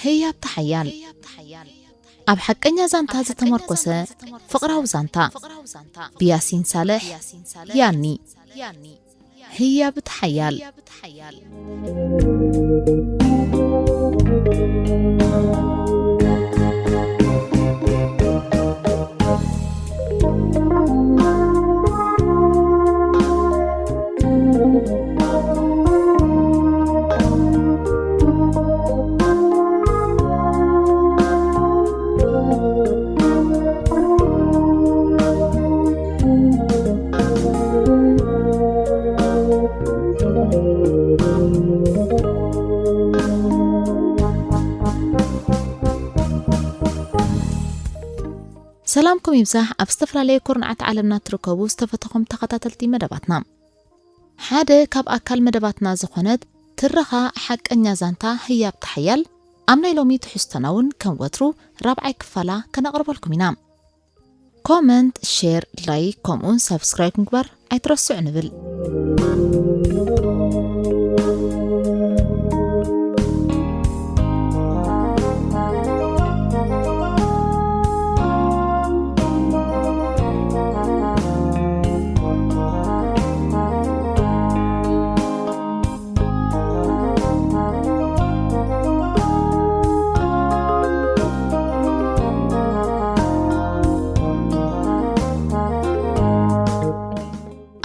ህያብቲ ሓያል፣ ኣብ ሓቀኛ ዛንታ ዝተመርኮሰ ፍቕራዊ ዛንታ፣ ብያሲን ሳልሕ። ያኒ። ህያብቲ ሓያል። ሰላምኩም ይብዛሕ፣ ኣብ ዝተፈላለየ ኩርናዓት ዓለምና ትርከቡ ዝተፈተኹም ተኸታተልቲ መደባትና። ሓደ ካብ ኣካል መደባትና ዝኾነት ትረኻ ሓቀኛ ዛንታ ህያብቲ ሓያል ኣብ ናይ ሎሚ ትሕዝቶና እውን ከም ወትሩ ራብዓይ ክፋላ ከነቕርበልኩም ኢና። ኮመንት፣ ሼር፣ ላይክ ከምኡውን ሳብስክራይብ ምግባር ኣይትረስዑ ንብል።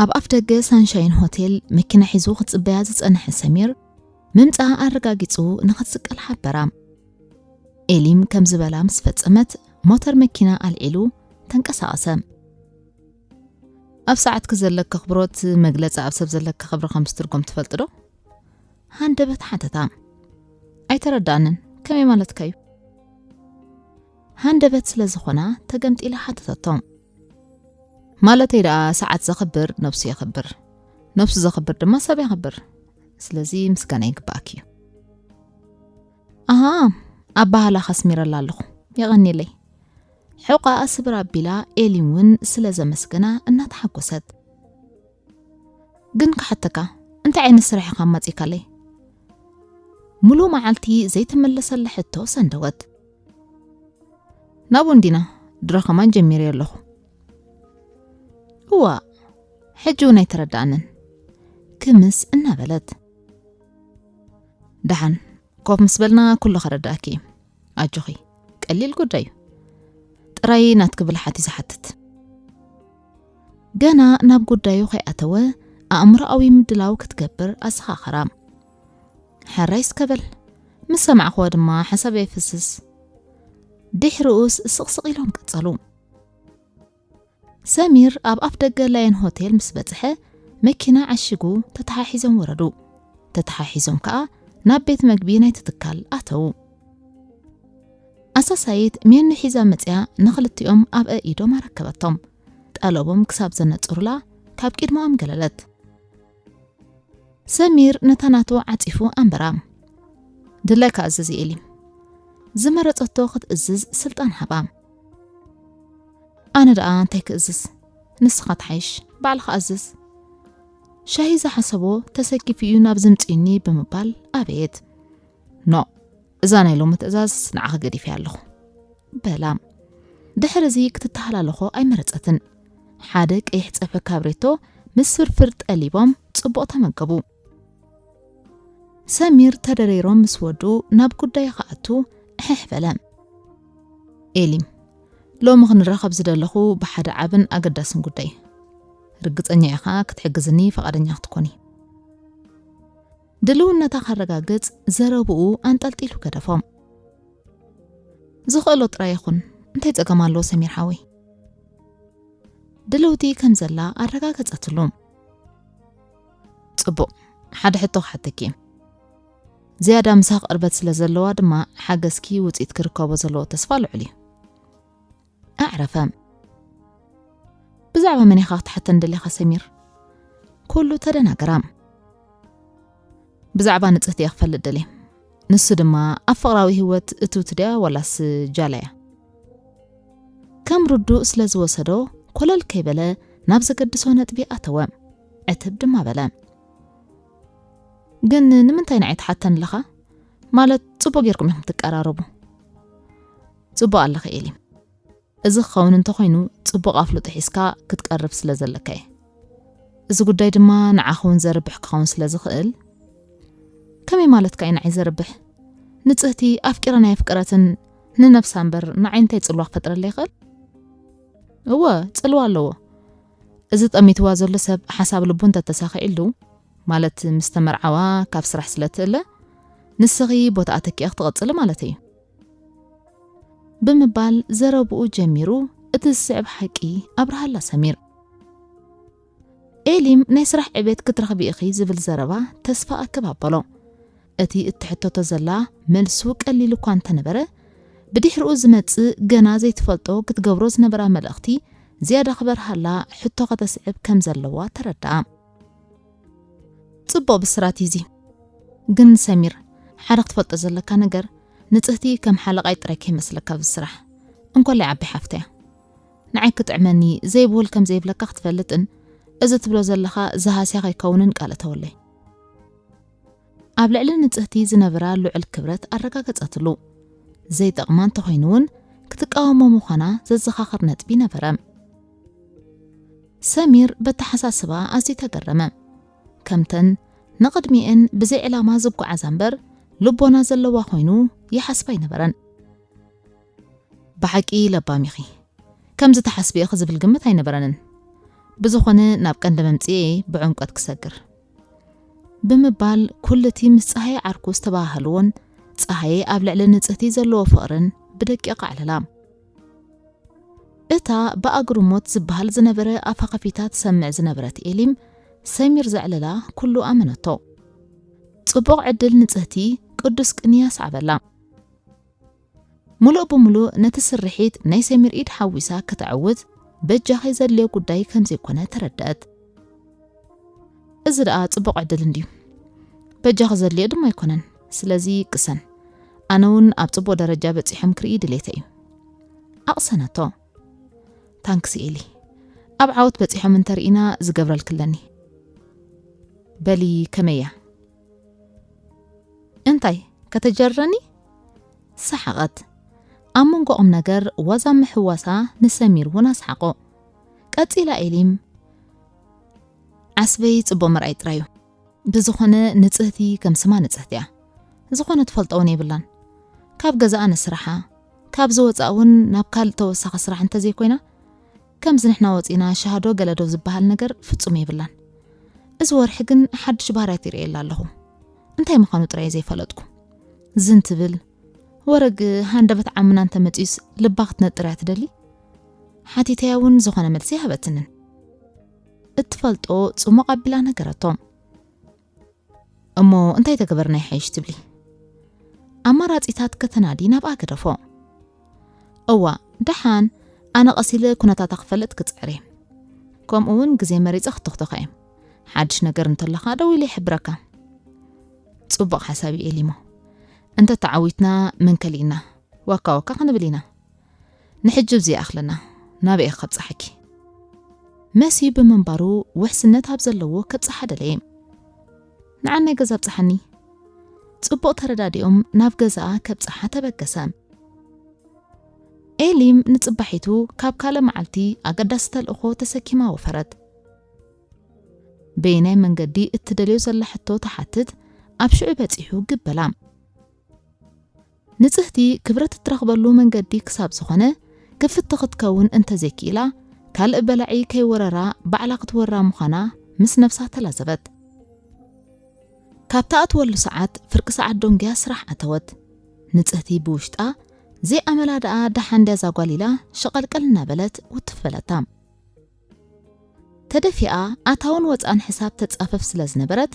ኣብ ኣፍ ደገ ሳንሻይን ሆቴል መኪና ሒዙ ክጽበያ ዝጸንሐ ሰሚር፣ ምምጻኣ ኣረጋጊጹ ንኽትስቀል ሓበራ። ኤሊም ከም ዝበላ ምስ ፈጸመት፣ ሞተር መኪና ኣልዒሉ ተንቀሳቐሰ። ኣብ ሰዓትኪ ዘለኪ ኣኽብሮት መግለጺ ኣብ ሰብ ዘለኪ ክብሪ ከም ዝትርጎም ትፈልጢ ዶ? ሃንደበት ሓተታ። ኣይተረዳእንን፣ ከመይ ማለትካ እዩ? ሃንደበት ስለ ዝኾና ተገምጢላ ሓተተቶ። ማለተይ ደኣ ሰዓት ዘኽብር ነብሱ የኽብር፣ ነብሱ ዘኽብር ድማ ሰብ የኽብር። ስለዚ ምስጋና ይግባኣኪ እዩ። ኣሃ፣ ኣባህላ ከስሚረላ ኣለኹ። የቐንየለይ። ሕቖኣ ስብር ኣቢላ ኤሊም እውን ስለ ዘመስገና እናተሓጎሰት። ግን ክሓተካ፣ እንታይ ዓይነት ስራሕ ኢኻ ኣማጺእካለይ? ሙሉእ መዓልቲ ዘይተመለሰላ ሕቶ ሰንደወት። ናብኡ እንዲና፣ ድሮ ከማን ጀሚረ ኣለኹ። እዋ፣ ሕጂ እውን ኣይተረዳእንን። ክምስ እናበለት። ደሓን፣ ኮፍ ምስ በልና ኩሉ ከረዳእኪ። ኣጆኺ፣ ቀሊል ጉዳይ እዩ። ጥራይ ናትኪ ብልሓት እዩ ዝሓትት። ገና ናብ ጉዳዩ ከይኣተወ፣ ኣእምሮኣዊ ምድላው ክትገብር ኣዘኻኸራ። ሕራይ እስከ በል፣ ምስ ሰማዕክዎ ድማ ሓሳብ የፍስስ። ድሕሪኡስ ስቕስቕ ኢሎም ቀጸሉ። ሰሚር ኣብ ኣፍ ደገ ላየን ሆቴል ምስ በጽሐ፣ መኪና ዓሺጉ ተተሓሒዞም ወረዱ። ተተሓሒዞም ከኣ ናብ ቤት መግቢ ናይቲ ትካል ኣተዉ። ኣሳሳይት ሜኑ ሒዛ መጽያ ንኽልቲኦም ኣብ ኣኢዶም ኣረከበቶም። ጠለቦም ክሳብ ዘነጽሩላ ካብ ቅድመኦም ገለለት። ሰሚር ነታ ናቱ ዓጺፉ ኣንበራ። ድላይካ እዝዝ ኤሊም። ዝመረጸቶ ክትእዝዝ ስልጣን ሃባ። ኣነ ደኣ እንታይ ክእዝዝ? ንስኻ ትሓይሽ፣ ባዕልኻ ኣዝዝ። ሻሂ ዝሓሰቦ ተሰኪፉ እዩ ናብ ዝምጽእኒ ብምባል ኣበየት። ኖ፣ እዛ ናይ ሎሚ ትእዛዝ ንዓኺ ገዲፈያ ኣለኹ። በላ። ድሕሪ እዚ ክትተሃላለኾ ኣይመረጸትን። ሓደ ቀይሕ ጸብሒ ካብሬቶ ምስ ፍርፍር ጠሊቦም ጽቡቕ ተመገቡ። ሰሚር ተደረይሮም ምስ ወዱ ናብ ጉዳዩ ክኣቱ እሕሕ በለ። ኤሊም፣ ሎሚ ክንራኸብ ዝደለኹ ብሓደ ዓብን ኣገዳስን ጉዳይ። ርግጸኛ ኢኻ ክትሕግዝኒ ፍቓደኛ ክትኮኒ። ድልውነታ ከረጋግጽ ዘረብኡ ኣንጠልጢሉ ገደፎ። ዝኽእሎ ጥራይ ይኹን፣ እንታይ ጸገም ኣለዎ ሰሚር ሓወይ? ድልውቲ ከም ዘላ ኣረጋገጸትሉ። ጽቡቕ፣ ሓደ ሕቶ ክሓተኪ። ዝያዳ ምሳኽ ቅርበት ስለ ዘለዋ ድማ ሓገዝኪ ውጽኢት ክርከቦ ዘለዎ ተስፋ ልዑል እዩ። ኣዕረፈ። ብዛዕባ መን ኢኻ ክትሓተኒ ደሊኻ ሰሚር? ኩሉ ተደናገራ። ብዛዕባ ንጽህቲ እየ ክፈልጥ ደልየ። ንሱ ድማ ኣብ ፍቕራዊ ህይወት እትውት ድያ ዋላስ ጃላ እያ? ከም ርዱእ ስለ ዝወሰዶ፣ ኮለል ከይበለ ናብ ዘገድሶ ነጥቢ ኣተወ። ዕትብ ድማ በለ። "ግን ንምንታይ ንዓይ ትሓተኒ ኣለኻ? ማለት፣ ጽቡቕ ጌርኩም ኢኹም ትቀራረቡ?" "ጽቡቕ ኣለኺ ኤሊም። እዚ ክኸውን እንተኾይኑ፣ ጽቡቕ ኣፍልጦ ሒዝካ ክትቀርብ ስለ ዘለካ እየ። እዚ ጉዳይ ድማ ንዓኺ እውን ዘርብሕ ክኸውን ስለ ዝኽእል።" "ከመይ ማለትካ እዩ ንዓይ ዘርብሕ? ንጽህቲ ኣፍቂረን ኣየፍቀረትን ንነብሳ እምበር ንዓይ እንታይ ጽልዋ ክፈጥረለይ ይኽእል?" "እወ፣ ጽልዋ ኣለዎ። እዚ ጠሚትዋ ዘሎ ሰብ ሓሳብ ልቡ እንተተሳኺዕሉ፣ ማለት ምስ ተመርዓዋ ካብ ስራሕ ስለ ትእለ፣ ንስኺ ቦታኣ ተኪኣ ክትቕጽሊ ማለት እዩ።" ብምባል ዘረብኡ ጀሚሩ፣ እቲ ዝስዕብ ሓቂ ኣብርሃላ ሰሚር። ኤሊም ናይ ስራሕ ዕቤት ክትረኽቢ ኢኺ ዝብል ዘረባ ተስፋ ኣክብ ኣበሎ። እቲ እትሕተቶ ዘላ መልሱ ቀሊል እኳ እንተነበረ፣ ብድሕሪኡ ዝመጽእ ገና ዘይትፈልጦ ክትገብሮ ዝነበራ መልእኽቲ ዝያዳ ክበርሃላ ሕቶ ከተስዕብ ከም ዘለዋ ተረድኣ። "ጽቡቕ ብስራት እዩ እዚ። ግን ሰሚር፣ ሓደ ክትፈልጦ ዘለካ ነገር፣ ንጽህቲ ከም ሓለቓይ ጥራይ ከይመስለካ ኣብዚ ስራሕ። እንኮላይ ዓባይ ሓፍተያ። ንዓይ ክጥዕመኒ ዘይብሁል ከም ዘይብለካ ክትፈልጥን፣ እዚ ትብሎ ዘለኻ ዝሃስያ ከይከውንን ቃል እተወለይ።" ኣብ ልዕሊ ንጽህቲ ዝነበራ ልዑል ክብረት ኣረጋገጸትሉ። ዘይጠቕማ እንተኾይኑ እውን ክትቃወሞ ምዃና ዘዘኻኽር ነጥቢ ነበረ። ሰሚር በተሓሳስባ ኣዝዩ ተገረመ። ከምተን ንቕድሚኤን ብዘይ ዕላማ ዝጓዓዛ እምበር ልቦና ዘለዋ ኮይኑ ይሓስባ ኣይነበረን። "ብሓቂ ለባም ኢኺ። ከምዚ ትሓስቢ ኢኺ ዝብል ግምት ኣይነበረንን። ብዝኾነ ናብ ቀንዲ መምጽኤ ብዕምቆት ክሰግር።" ብምባል ኩሉ እቲ ምስ ጸሃየ ዓርኩ ዝተባሃሃልዎን ጸሃየ ኣብ ልዕሊ ንጽህቲ ዘለዎ ፍቕርን ብደቂቕ ኣዕለላ። እታ ብኣግርሞት ዝበሃል ዝነበረ ኣፋኸፊታ ትሰምዕ ዝነበረት ኤሊም፣ ሰሚር ዘዕለላ ኩሉ ኣመነቶ። ጽቡቕ ዕድል ንጽህቲ ቅዱስ ቅንኢ ኣስዓበላ። ሙሉእ ብሙሉእ ነቲ ስርሒት ናይ ሰሚር ኢድ ሓዊሳ ከተዕውት በጃኺ ዘድልዮ ጉዳይ ከም ዘይኮነ ተረድአት። "እዚ ደኣ ጽቡቕ ዕድል እንድዩ። በጃኺ ዘድልዮ ድማ ኣይኮነን። ስለዚ ቅሰን። ኣነ እውን ኣብ ጽቡቕ ደረጃ በጺሖም ክርኢ ድሌተይ እዩ።" ኣቕሰነቶ። "ታንክስ ኤሊ። ኣብ ዓወት በጺሖም እንተርኢና ዝገብረልኪ ኣለኒ። በሊ፣ ከመይ እያ?" "እንታይ፣ ከተጀርረኒ?" ሰሓቐት። ኣብ መንጎ ቁም ነገር ዋዛ ምሕዋሳ ንሰሚር እውን ኣስሓቖ። ቀጺላ ኤሊም፣ "ዓስበይ ጽቡቕ ምርኣይ ጥራይ እዩ። ብዝኾነ ንጽህቲ ከም ስማ ንጽህቲ እያ። ዝኾነ ትፈልጦ እውን የብላን። ካብ ገዛኣ ንስራሓ፣ ካብዚ ወጻእ እውን ናብ ካልእ ተወሳኺ ስራሕ እንተዘይኮይና፣ ከምዚ ንሕና ወጺና ሻሃዶ ገለዶ ዝበሃል ነገር ፍጹም የብላን። እዚ ወርሒ ግን ሓድሽ ባህርያት ይርእየላ ኣለኹ። እንታይ ምዃኑ ጥራይ ዘይፈለጥኩ። ዝን ትብል፣ ወረግ ሃንደበት ዓምና እንተመጺኡስ ልባ ክትነጥር እያ ትደሊ?" ሓቲተያ እውን ዝኾነ መልሲ ኣይሃበትንን። እትፈልጦ ጽሙቕ ኣቢላ ነገረቶ። "እሞ እንታይ ተገበርና ይሓይሽ ትብሊ?" ኣማራጺታት ከተናዲ ናብኣ ገደፎ። "እዋ፣ ደሓን፣ ኣነ ቀስ ኢለ ኩነታታ ክፈልጥ ክጽዕር እየ። ከምኡ እውን ግዜ መሪጸ ክተኽተኾ እየ። ሓድሽ ነገር እንተሎ ኸኣ ደዊለ ይሕብረካ።" "ጽቡቕ ሓሳብ እዩ ኤሊሞ። እንተ ተዓዊትና መን ከሊእና? ዋካ ዋካ ክንብል ኢና። ንሕጂ እዚ ይኣኽለና። ናበይ እየ ከብጽሓኪ?" መስዩ ብምንባሩ ውሕስነት ኣብ ዘለዎ ከብጽሓ ደለየ። "ንዓናይ ገዛ ኣብጽሓኒ።" ጽቡቕ ተረዳዲኦም ናብ ገዛኣ ከብጽሓ ተበገሰ። ኤሊም ንጽባሒቱ ካብ ካልእ መዓልቲ ኣገዳሲ ተልእኾ ተሰኪማ ወፈረት። በየናይ መንገዲ እትደልዮ ዘላ ሕቶ ትሓትት፣ ኣብ ሽዑ በጺሑ ግበላ። ንጽህቲ ክብረት እትረኽበሉ መንገዲ ክሳብ ዝኾነ፣ ክፍቲ ክትከውን እንተዘይክኢላ፣ ካልእ በላዒ ከይወረራ ባዕላ ክትወራ ምዃና ምስ ነብሳ ተላዘበት። ካብ ትኣትወሉ ሰዓት ፍርቂ ሰዓት ደንጉያ ስራሕ ኣተወት። ንጽህቲ ብውሽጣ፣ ዘይኣመላ ደኣ ደሓን ድያ እዛ ጓል ኢላ ሸቐልቀል እናበለት ውትፍ በለታ። ተደፊኣ ኣታውን ወጻእን ሕሳብ ተጻፍፍ ስለ ዝነበረት፣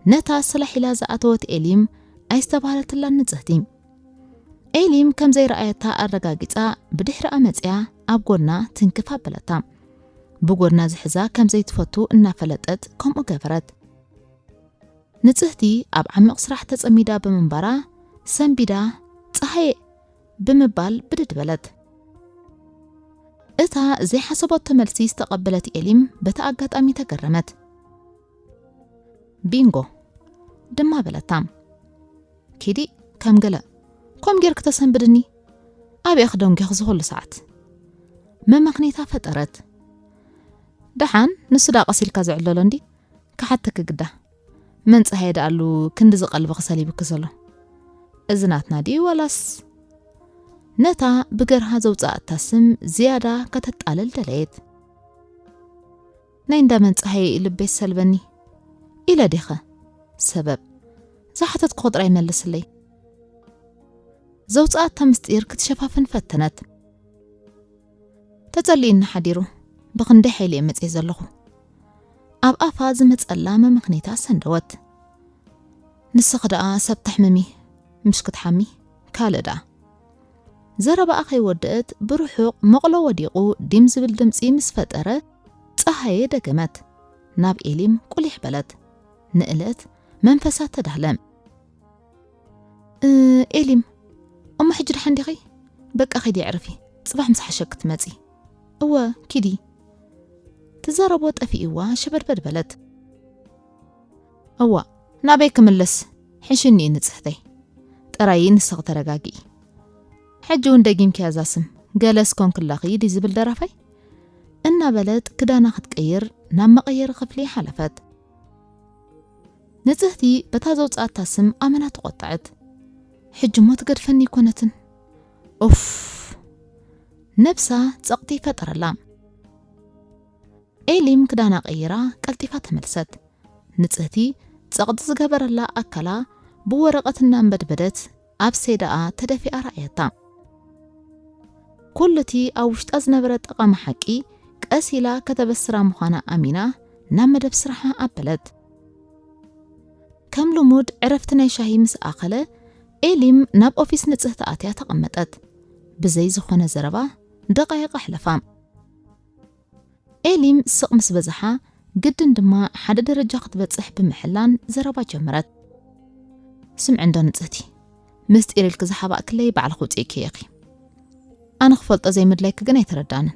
ነታ ስላሕ ኢላ ዝኣተወት ኤሊም ኣይስተባህለትላን ንጽህቲ። ኤሊም ከም ዘይረኣየታ ኣረጋጊጻ ብድሕሪኣ መጺኣ ኣብ ጎድና ትንክፍ ኣበለታ። ብጎድና ዝሕዛ ከም ዘይትፈቱ እናፈለጠት ከምኡ ገበረት። ንጽህቲ ኣብ ዓሚቕ ስራሕ ተጸሚዳ ብምንባራ ሰንቢዳ፣ "ጸሃየ!" ብምባል ብድድ በለት። እታ ዘይሓሰበቶ መልሲ ዝተቐበለት ኤሊም በቲ ኣጋጣሚ ተገረመት። "ቢንጎ!" ድማ በለታ። "ኪዲ፣ ከም ገለ፣ ከም ጌርክ ተሰንብድኒ? ኣበይ ክደንጉኽ ዝኹሉ ሰዓት?" መመኽኔታ ፈጠረት። "ደሓን፣ ንሱ ዳ ቀሲልካ ዝዕለሎ እንዲ? ክሓተኪ ግዳ። መን ጸሃየ ደኣሉ ክንዲ ዝቐልቢ ክሰሊብኪ ዘሎ? እዚ ናትና ድዩ ዋላስ?" ነታ ብገርሃ ዘውጻኣታ ስም ዝያዳ ከተጣልል ደለየት። "ናይ እንዳ መን ጸሃየ እዩ ልበይ ዝሰልበኒ?" ኢለ ዲኸ? ሰበብ ዝሓተትኩ ጥራይ መልስለይ። ዘውጻኣታ ምስጢር ክትሸፋፍን ፈተነት። "ተጸሊእኒ ሓዲሩ፣ ብኽንደይ ሓይሊ እየ መጽየ ዘለኹ?" ኣብ ኣፋ ዝመጸላ መመኽኔታ ሰንደወት። "ንስኺ ደኣ ሰብ ተሕምሚ፣ ምሽ ክትሓሚ፣ ካልእ ደኣ?" ዘረባኣ ከይወደአት ብርሑቕ መቕሎ ወዲቑ ዲም ዝብል ድምጺ ምስ ፈጠረ፣ ጸሃየ ደገመት። ናብ ኤሊም ቁሊሕ በለት። ንእለት መንፈሳ ተዳህለ። "እ፣ ኤሊም፣ እሞ ሕጂ ደሓን ዲኺ? በቃ ኺዲ ኣዕርፊ፣ ጽባሕ ምስ ሓሸኪ ትመጺ። እወ፣ ኪዲ።" ትዛረቦ ጠፊእዋ ሸበድበድ በለት። "እዋ፣ ናበይ ክምለስ? ሕሽኒ እዩ ንጽህተይ። ጥራይ ንስኺ ተረጋግኢ። ሕጂ እውን ደጊምኪያ እዛ ስም፣ ገለስ ኮንክላኺ ድዩ ዝብል ደራፋይ?" እናበለት ክዳና ክትቀይር ናብ መቐየሪ ክፍሊ ሓለፈት። ንጽህቲ በታ ዘውጻኣታ ስም ኣመና ተቖጠዐት። "ሕጂ እሞ ትገድፈኒ ኣይኮነትን? ኡፍ!" ነብሳ ጸቕጢ ፈጠረላ። ኤሊም ክዳና ቀይራ ቀልጢፋ ተመልሰት። ንጽህቲ ጸቕጢ ዝገበረላ ኣካላ ብወረቐት እናንበድበደት ኣብ ሴዳኣ ተደፊኣ ረኣየታ። ኩሉ እቲ ኣብ ውሽጣ ዝነበረ ጠቓሚ ሓቂ ቀስ ኢላ ከተበስራ ምዃና ኣሚና ናብ መደብ ስራሓ ኣበለት። ከም ልሙድ ዕረፍቲ ናይ ሻሂ ምስ ኣኸለ፣ ኤሊም ናብ ኦፊስ ንጽህቲ ኣትያ ተቐመጠት። ብዘይ ዝኾነ ዘረባ ደቓይቕ ኣሕለፋ። ኤሊም ስቕ ምስ በዝሓ፣ ግድን ድማ ሓደ ደረጃ ክትበጽሕ ብምሕላን ዘረባ ጀመረት። "ስምዒ እንዶ ንጽህቲ፣ ምስጢር ኢልኪ ዝሓባእክለይ ባዕልኺ ውጽኢኪ ኢኺ። ኣነ ክፈልጦ ዘይምድላይኪ ግን ኣይተረዳንን።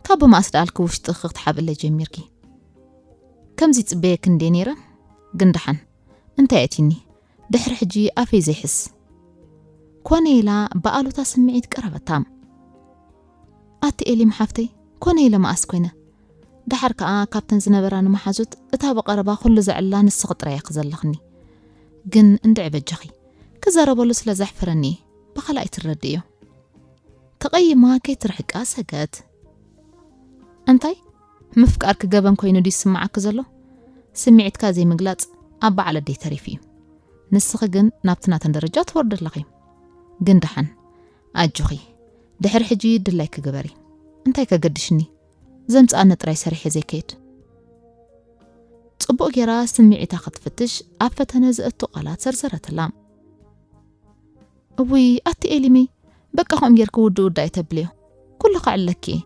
ካብ ብማእስ ደኣልኪ ውሽጥኺ ክትሓብእለይ ጀሚርኪ? ከምዚ ጽበየኪ እንዴ ነይረ? ግን ደሓን፣ እንታይ ኣእቲኒ? ድሕሪ ሕጂ ኣፈይ ዘይሕስ?" ኮነ ኢላ ብኣሉታ ስምዒት ቀረበታ። "ኣቲ ኤሊም ሓፍተይ፣ ኮነ ኢለ መኣስ ኮይነ? ደሓር ከኣ ካብተን ዝነበራኒ መሓዙት እታ ብቐረባ ኩሉ ዘዕላ ንስኺ ጥራይ ኢኺ ዘለኽኒ። ግን እንድዒ በጃኺ፣ ክዛረበሉ ስለ ዘሕፍረኒ እየ፣ ብኻልኣይ ትረድእዮ።" ተቐይማ ከይትርሕቃ ሰገት። "እንታይ? ምፍቃርኪ ገበን ኮይኑ ድዩ ዝስምዓኪ ዘሎ? ስምዒትካ ዘይምግላጽ ኣብ በዓል ኣደይ ተሪፉ እዩ። ንስኺ ግን ናብቲ ናተን ደረጃ ትወርዲ ኣለኺ። ግን ደሓን፣ ኣጆኺ፣ ድሕሪ ሕጂ ድላይኪ ግበሪ። እንታይ ከገድሽኒ? ዘምጽኣኒ ጥራይ ሰሪሐ ዘይከይድ።" ጽቡቕ ጌራ ስምዒታ ክትፍትሽ ኣብ ፈተነ ዘእቱ ቃላት ዘርዘረትላ። "እውይ፣ ኣቲ ኤሊመይ፣ በቃ ከምኡ ጌርኪ ውድእ ውድእ ኣይተብልዮ። ኩሉ ከዕለኪ እየ።"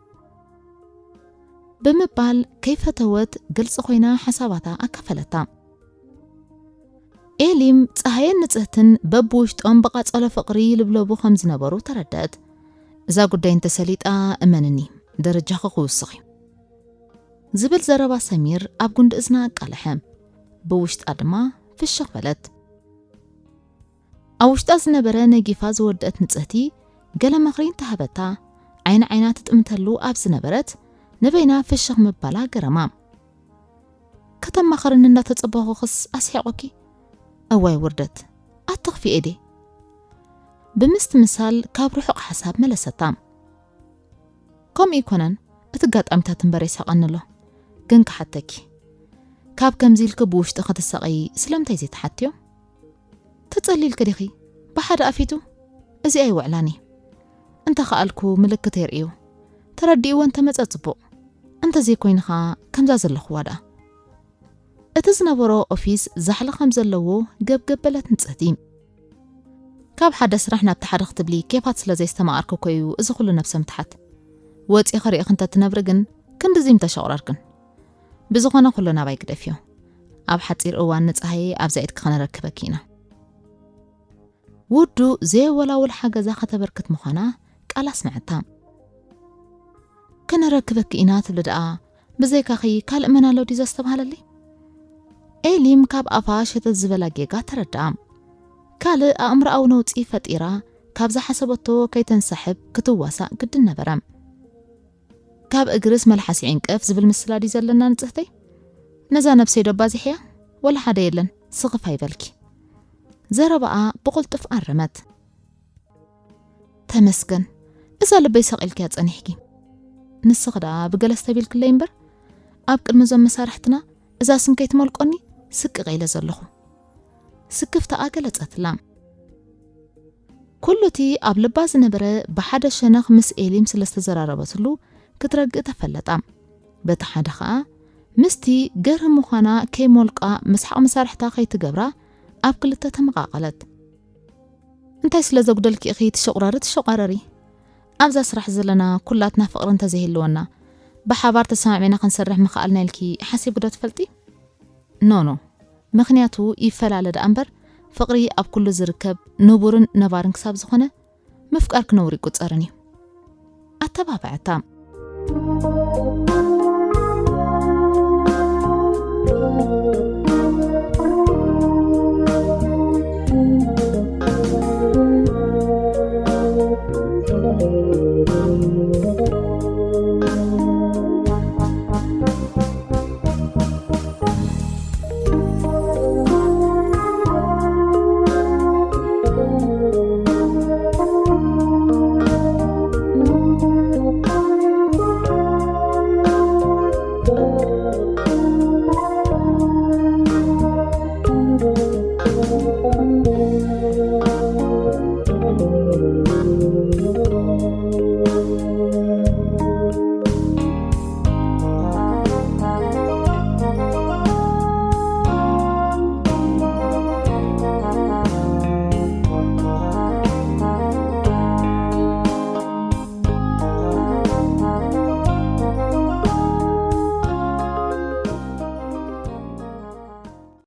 ብምባል ከይፈተወት ግልጺ ኮይና ሓሳባታ ኣካፈለታ። ኤሊም፣ ጸሃየን ንጽህትን በብውሽጦም ብቓጸሎ ፍቕሪ ይልብለቡ ከም ዝነበሩ ተረደአት። "እዛ ጉዳይ እንተሰሊጣ፣ እመንኒ፣ ደረጃኺ ክውስኽ እዩ" ዝብል ዘረባ ሰሚር ኣብ ጉንዲ እዝና ኣቃልሐ። ብውሽጣ ድማ ፍሽኽ በለት። ኣብ ውሽጣ ዝነበረ ነጊፋ ዝወደአት ንጽህቲ ገለ ምኽሪ እንተሃበታ፣ ዓይኒ ዓይና ትጥምተሉ ኣብ ዝነበረት፣ ንበይና ፍሽኽ ምባላ ገረማ። "ከተማኽርኒ እንዳተጸበኹኽስ ኣስሒቑኪ? እዋይ ውርደት! ኣትኽፊ ኤዴ!" ብምስትምሳል ካብ ርሑቕ ሓሳብ መለሰታ። "ከምኡ ኣይኮነን፣ እቲ ኣጋጣሚታት እምበር የሳቐኒ ኣሎ። ግን ክሓተኪ፣ ካብ ከምዚ ኢልኪ ብውሽጢ ከተሳቐዪ ስለምንታይ ዘይትሓትዮ? ተጸሊልኪ ዲኺ? ብሓደ ኣፊቱ? እዚኣ ኣይውዕላን እየ። እንተ ከኣልኩ ምልክት የርእዮ። ተረዲእዎ እንተ መጸ ጽቡቕ። እንተ ዘይኮይኑ ኸኣ ከምዛ ዘለኽዋ ደኣ?" እቲ ዝነበሮ ኦፊስ ዛሕሊ ከም ዘለዎ ገብገብ በለት ንጽህቲ። "ካብ ሓደ ስራሕ ናብቲ ሓደ ክትብሊ ኬፋት ስለ ዘየስተማቐርኪ እኮ እዩ እዚ ኩሉ ነብሰ ምትሓት። ወጺኺ ርኢኺ እንተትነብሪ ግን ክንድዚ ምተሸቑረርክን። ብዝኾነ ኩሉ ናባይ ግደፍዮ። ኣብ ሓጺር እዋን ንጸሃየ ኣብዛ ኢድኪ ከነረክበኪ ኢና። ውዱ ዘየወላውል ሓገዛ ከተበርክት ምዃና ቃል ኣስምዐታ። ከነረክበኪ ኢና ትብሊ ደኣ ብዘይካኺ ካልእ መን ኣሎ ድዩ ዘስተብሃለለይ? ኤሊም ካብ ኣፋ ሸተት ዝበላ ጌጋ ተረድኣ። ካልእ ኣእምሮኣዊ ነውጺ ፈጢራ ካብ ዝሓሰበቶ ከይተንሳሕብ ክትዋሳእ ግድን ነበረ። ካብ እግርስ መልሓስ ይዕንቀፍ ዝብል ምስላ ድዩ ዘለና ንጽህተይ? ነዛ ነብሰይ ዶ ኣባዚሐያ? ወላ ሓደ የለን፣ ስኽፍ ኣይበልኪ። ዘረባኣ ብቕልጡፍ ኣረመት። ተመስገን፣ እዛ ልበይ ሰቒልክያ ጸኒሕኪ። ንስኺ ደኣ ብገለ ስተቢልክለይ እምበር፣ ኣብ ቅድሚ እዞም መሳርሕትና እዛ ስም ከይትመልቆኒ ስቅቕ ኢለ ዘለኹ። ስክፍታኣ ገለጸትላ። ኩሉ እቲ ኣብ ልባ ዝነበረ ብሓደ ሸነኽ ምስ ኤሊም ስለ ዝተዘራረበትሉ ክትረግእ ተፈለጣ። በቲ ሓደ ኸኣ ምስቲ ገርሂ ምዃና ከይሞልቃ ምስሓቕ መሳርሕታ ከይትገብራ ኣብ ክልተ ተመቓቐለት። እንታይ ስለ ዘጉደልኪ ኢኺ ትሸቑረሪ ትሸቋረሪ? ኣብዛ ስራሕ ዘለና ኩላትና ፍቕሪ እንተዘይህልወና ብሓባር ተሰማሚዕና ክንሰርሕ ምኸኣልና ኢልኪ ሓሲብኪ ዶ ትፈልጢ? ኖ ኖ። ምኽንያቱ ይፈላለ ደኣ እምበር ፍቕሪ ኣብ ኩሉ ዝርከብ ንቡርን ነባርን ክሳብ ዝኾነ ምፍቃር ክነውር ይቁጸርን እዩ። ኣተባብዐታ።